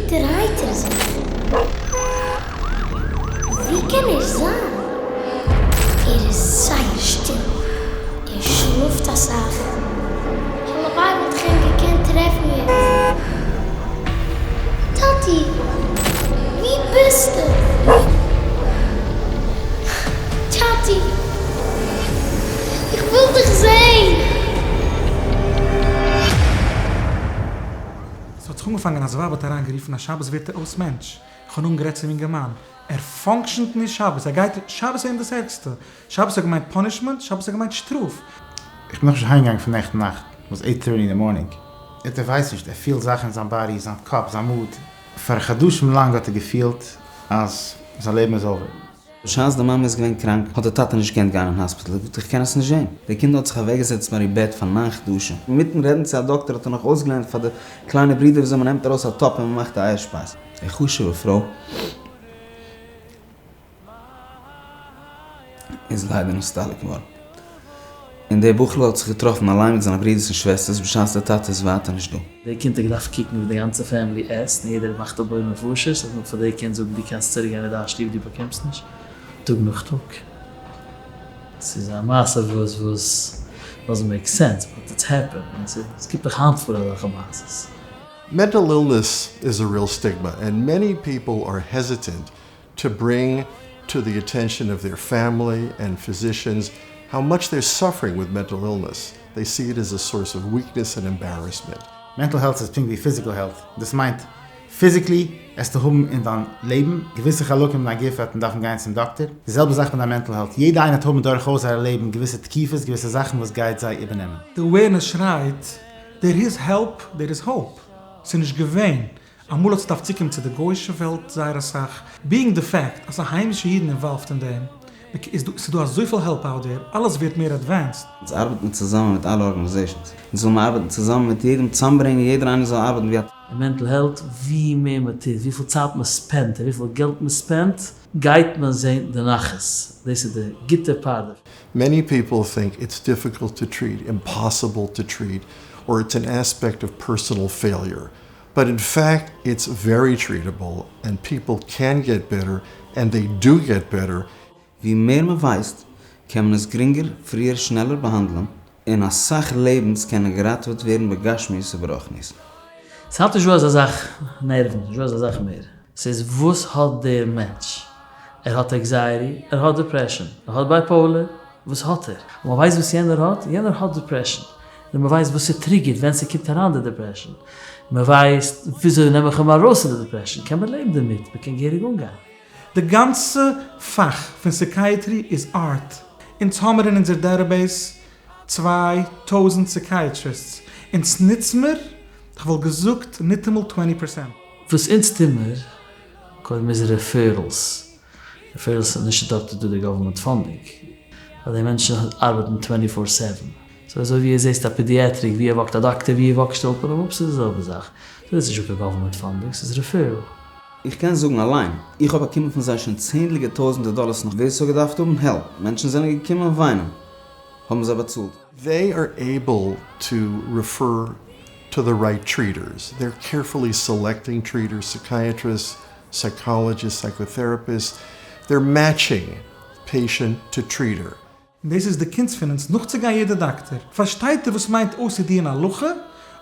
דרייט ער זיך? וואו קען ער זיין? ער איז זייער שטיל, ער שלאפט אסאך. הלוואי וואלט איך אים געקענט טרעפן יעצט. טאטי, וואו ביסטו? טאטי, איך וויל דיך זען! ס'האט זיך אנגעפאנגען אז ווייב האט אריין גערופן אז שבת ווערט ער אויס מענטש, איך האב נאכדעם גערעדט צום אינגערמאן, ער functionט נישט שבת, ער גייט, שבת איז אים דאס ערגסטע, שבת האט געמיינט punishment, שבת האט געמיינט שטראף. איך בין נאכנישט אהיימגעגאנגען פון נעכטן נאכט, was eight thirty אין די morning. ער ווייסט נישט, ער פילט זאכן אין זיין body, זיין קאפ, זיין mood. פאר חדשים לאנג האט ער געפילט אז זיין לעבן איז over. בשעת די מאמע איז געווען קראנק האט די טאטע נישט געקענט גיין אין האספיטל, ער האט געזאגט איך קען עס נישט זען. די קינד האט זיך אוועקגעזעצט ביי איר בעט פאר ניין חדשים. אינמיטן רעדן צו א דאקטער האט ער נאך אויסגעלערנט פאר די קליינע ברודער וויאזוי מען נעמט ארויס א טאפ און מען מאכט א אייער שפייז. די חשוב'ע פרוי איז ליידער נסתלק געווארן. און דער בחור'ל האט זיך געטראפן אליין מיט זיינע ברודערס און שוועסטערס בשעת דער טאטע איז ווייטער נישט דא. דער קינד האט געדארפט קוקן ווי די גאנצע family עסט און יעדער מאכט א בורא נפשות, אז מען פאר די קינד זאגן דו קענסט צוריק גיין אין דיין שטוב דו באקומסט נישט טאג נאך טאג. ס'איז א מעשה וואס וואס doesn't make sense but it's happen און ס'קומט נאך היינט פאר אזעלכע מעשות. Mental illness is a real stigma and many people are hesitant to bring to the attention of their family and physicians how much they're suffering with mental illness. They see it as a source of weakness and embarrassment. Mental health איז פונקט ווי physical health, דאס מיינט physically עסטו האבן אין דיין לעבן געוויסע חלקים אין דיין גוף וועט מען דארפן גיין צום דאקטער, די זעלבע זאך מיט דיין mental health, יעדע איינער וועט האבן דורכאויס זייער לעבן געוויסע תקופות געוויסע זאכן וואס גייט זיי איבערנעמען. די awareness שרייט, there is help, there is hope. ס'איז נישט געווען. אמאל האט עס דארפט צוקומען צו די גויאישע וועלט זייער אסאך, being the fact אז ס'היימישע אידן involved אין דעם, איז דא, ס'איז דא אזויפיל help out there, אלעס ווערט מער advanced. אונז ארבעט מיר צוזאמען מיט אלע organizations, אונז וויל מיר ארבעטן צוזאמען מיט יעדעם, צוזאמברענגען יעדער איינער זאל ארבעטן ווי א. אין mental health, ווי מער מען טוט, וויפיל צייט מען spendט און וויפיל געלט מען spendט, גייט מען זען די נחת, דאס איז די גוטע part דערפון. Many people think it's difficult to treat, impossible to treat, or it's an aspect of personal failure. But in fact it's very treatable and people can get better and they do get better. ווי מער מען ווייסט קען מען עס גרינגער, פריער, שנעלער באהאנדלען, און אסאך לעבנס קענען געראטעוועט ווערן בגשמיות וברוחניות. ס'האט נישט דא אזא זאך נערוון, נישט דא אזא זאך מער. ס'איז וואס האט דער מענטש? ער האט anxiety, ער האט depression, ער האט bipolar, וואס האט ער? און מ'ווייסט וואס יענער האט, יענער האט depression, און מ'ווייסט וואס ס' triggerט ווען ס'קומט אריין די depression, מ'ווייסט וויאזוי נעם איך אים ארויס פון די depression, קען מען לעבן דערמיט, מ'קען געהעריג אנגיין. די גאנצע פאך פון psychiatry איז art. אונז האמער אין אונזער database 2000 psychiatrists, אונז נוץ מיר, כ'וואלט געזאגט ניטאמאל twenty percent. וואס אונז טוהן מיר, קודם איז referrals, referrals איז נישט דארט איז דא די government funding, ווייל די מענטשן ארבעטן twenty four seven, so אזוי ווי זעסט א pediatric ווי ער walkט א דאקטער ווי ער walkט שטעלט מען אים אפ ס'איז די זעלבע זאך, so דאס איז נישט קיין government funding ס'איז referral. איך קען זאגן אליין, איך האב באקומען פון זיי שוין צענדליגע טויזענטער דאלערס נאך ווער ס'האט געדארפט האבן help, מענטשן זענען געקומען וויינען, האבן זיי באצאלט. They are able to refer to the right treaters, they're carefully selecting treaters, psychiatrists, psychologists, psychotherapists, they're matching patient to treater. און דאס איז די קונץ פון אונז נאכצוגיין יעדע דאקטער. פארשטייט ער וואס מיינט OCD אין הלכה?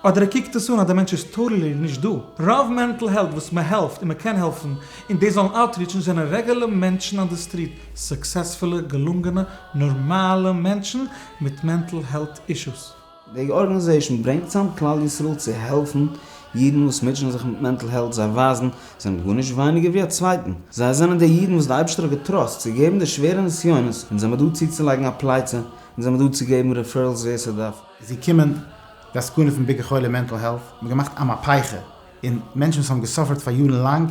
אדער ער קוקט עס אן אז די מענטש איז totally נישט דא? רוב mental health וואס מען העלפט און מען קען העלפן און די זאלן outreachן זענען רעגולער מענטשן on the street, successfulע, געלונגענע, נארמאלע מענטשן מיט mental health issues. די organization ברענגט צאם כלל ישראל צו העלפן אידן וואס מוטשען זיך מיט mental health, זיי ווייזן זיי זענען גארנישט ווייניגער ווי א צווייטן, זיי זענען די אידן וואס די אייבערשטער האט געטראסט צו געבן די שווערע נסיונות, אונז זעמער דא צוצולייגן א פלייצע, אונז זעמער דא צו געבן referrals ווער ס'דארף. איז געקומען די עסקנים פון ביקור חולים mental health, מ'האט געמאכט א מהפכה, און מענטשן וואס האבן געsufferט פאר יארן לאנג,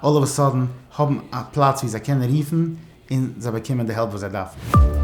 all of a sudden האבן א פלאץ ווי זיי קענען רופן, און זיי באקומען די help וואס זיי דארפן.